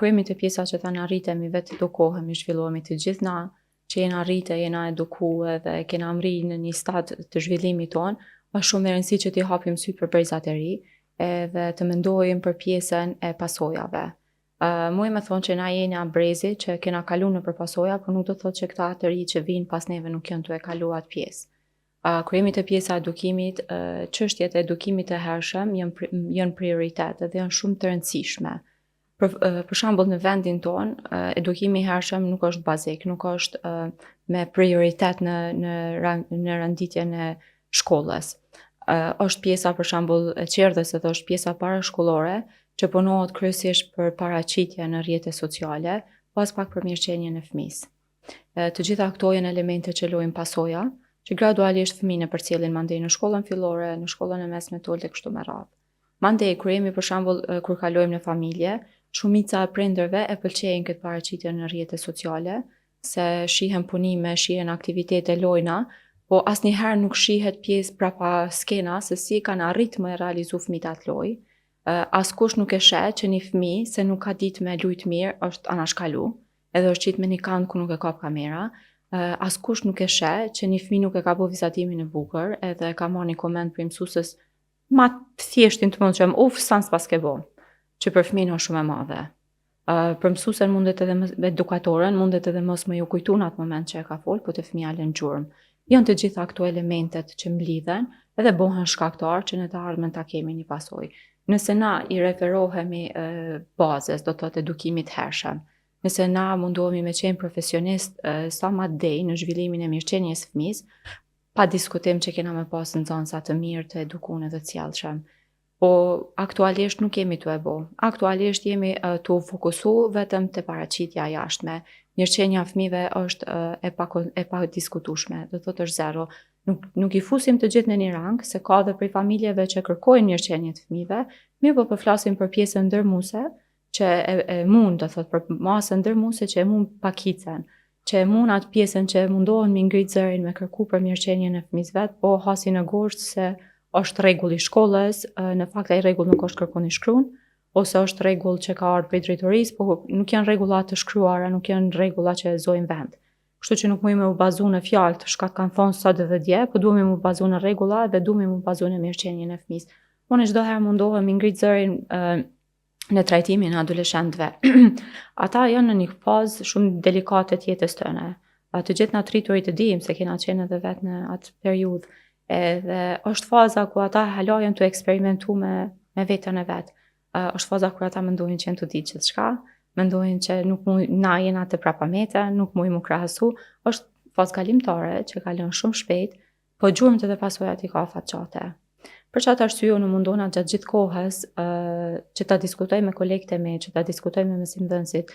Kur jemi te pjesa që thanë rritemi, vetë edukohemi, zhvillohemi të gjithë na që jena rritë, jena eduku edhe kena mri në një stad të zhvillimit tonë, është shumë me rëndësi që t'i hapim sytë për brezat e ri edhe të mendojmë për pjesën e pasojave. Muj me thonë që na jena brezi që kena kalu në për pasoja, por nuk do të thotë që këta të ri që vinë pas neve nuk janë tu e kalu atë pjesë. Kur jemi te pjesa e edukimit, çështjet e edukimit të hershëm janë prioritet edhe janë shumë të rëndësishme. Për shembull, në vendin ton, edukimi i hershëm nuk është bazik, nuk është me prioritet në renditjen e shkollës. Është pjesa, për shembull, e çerdhes edhe është pjesa parashkollore që punohet kryesisht për paraqitje në rrjete sociale, pas pak për mirëqenien e fëmijës. Të gjitha këto janë elemente që lojnë pasoja, që gradualisht fëmijën e përcjellin mandej në shkollën fillore, në shkollën e mesme të ulët e kështu me radhë. Mandej, kur jemi, për shembull, kur kalojmë në familje, shumica e prindërve e pëlqejnë këtë paraqitje në rrjete sociale, se shihen punime, shihen aktivitete, lojna, po asnjëherë nuk shihet pjesë prapa skena se si kanë arrit me realizu fëmijët atë lojë. Askush nuk e sheh që një fëmijë se nuk ka ditë me lujt mirë është anashkalu, edhe është qitë me një kand ku nuk e kap kamera. Askush nuk e sheh që një fëmijë nuk e ka bo vizatimin e bukur, edhe ka marrë një koment prej mësuesës ma të thjeshtin të mundshëm: "Uf, sa s'paske bo", që për fëmijën është shumë e madhe. Për mësuesen mundet edhe mos, edukatoren mundet edhe mos më ju kujtu në atë moment që e ka fol, po te fëmija lën gjurmë. Janë të gjitha këto elementet që mblidhen edhe bohen shkaktar që në të ardhmen ta kemi një pasojë. Nëse na i referohemi bazës, do të thotë edukimit hershëm, nëse na mundohemi me qenë profesionist sa ma dej në zhvillimin e mirëqenies fëmijës, pa diskutim që kena me pas nxënësa të mirë, të edukun edhe të sjellshëm. Po aktualisht nuk jemi tu e bo. Aktualisht jemi tu fokusu vetëm te paraqitja jashtme. Mirëqenia e fëmijëve është e pa diskutueshme, do thotë është zero. Nuk i fusim të gjithë në një rang, se ka dhe prej familjeve që kërkojnë mirëqenie të fëmijëve, mirë po po flasim për pjesën dërmuese, që e mund, do thotë, për masën dërmuese që e mund pakicën, që e mund atë pjesën që mundohen mi ngrit zërin me kërku për mirëqenien e fëmijës vet, po hasin në gozhdë se është rregull i shkollës, në fakt ai rregull nuk është kërkun i shkruan, ose është rregull që ka ardhur prej drejtorisë, po nuk janë rregulla të shkruara, nuk janë rregulla që e zojnë vend. Kështu që nuk mujmë me u bazu në fjalët çka të kanë thonë sot edhe dje, po duhemi mu bazu në rregulla dhe duhemi mu bazu në mirëqenien e fëmijës. Unë çdo herë mundohem mi ngrit zërin në trajtimin e adoleshentëve. Ata janë në një fazë shumë delikate të jetës tëne. Të gjithë na të rriturit të dim se kena qenë edhe vetë në atë periudhë. Edhe është faza ku ata hala janë të eksperimentu me veten e vet. Është faza kur ata mendojnë që janë të ditë gjithçka, mendojnë që nuk mund, na jena të prapamete, nuk mund mu krahasu. Është fazë kalimtare që kalon shumë shpejt, po gjurmët edhe pasojat i ka afatgjate. Për qatë arsye unë mundona gjatë gjithë kohës që ta diskutoj me kolegët e mi, që ta diskutoj me mësimdhënësit.